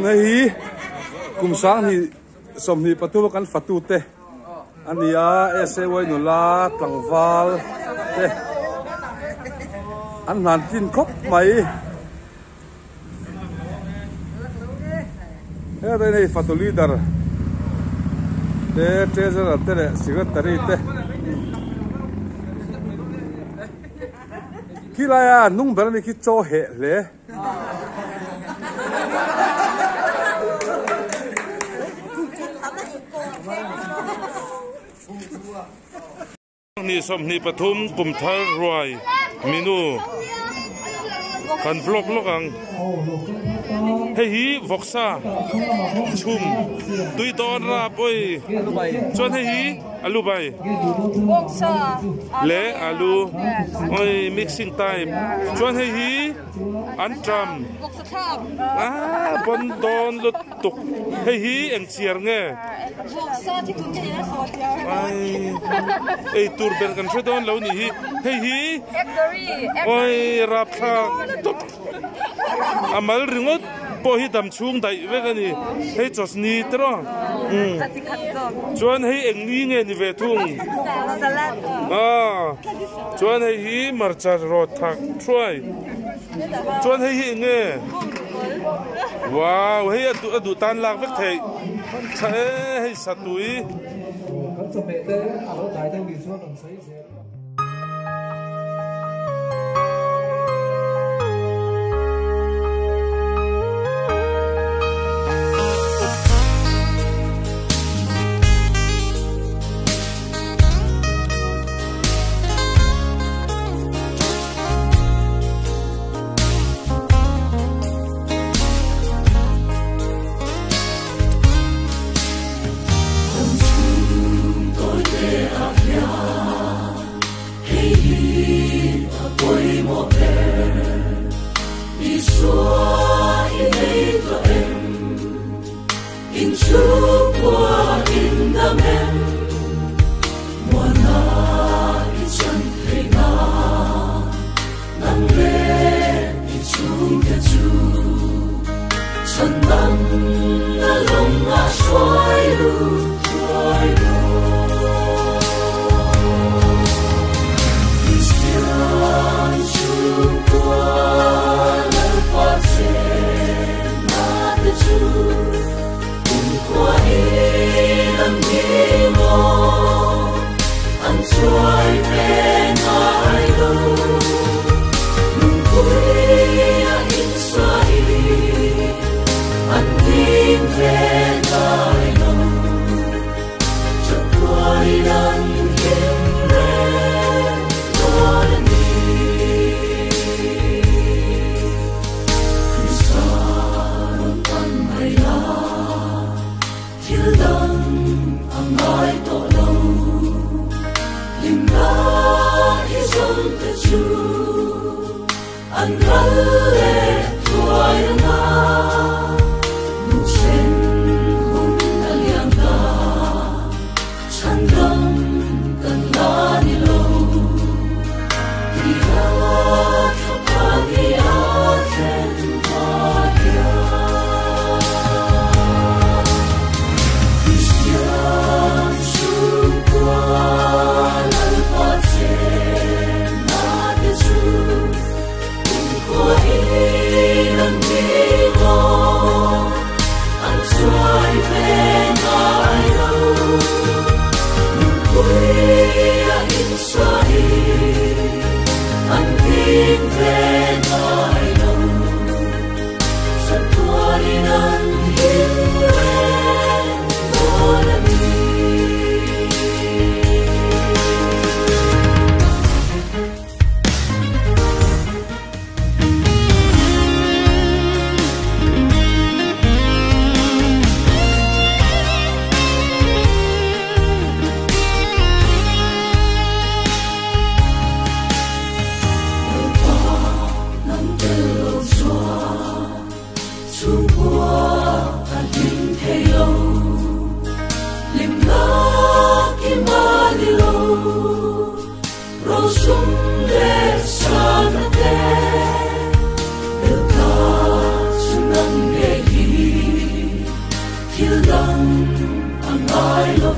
Hei hi kum sanghnih 23 a kan fatu te a ni a SAY nula tlangval te an hlan tlin khawp mai. Hetlai hei fatu leader te treasurer te leh secretary te khilai a hnung ber ani khi chaw heh hle. Ni 23 kum thar ruai minu kan vlog lawk ang. Hei hi vawksa chhum tui dawn rap awi chuan hei hi alu bai leh alu awi mixing type chuan hei hi an tram ah bon dawn lutuk hei hi eng chiar nge ei tur ber kan hre dawn lo nih hi hei hi awi rapthlak tawp a mal ringawt pawh hi dam chhung daih vek a ni hei chawchni te rawh chuan hei eng ni nge ni ve thung ah chuan hei hi hmarcha rawt thak thuai chuan hei hi eng nge wow hei a duh a duh tan lak vek theih tha e hei satui.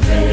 ve.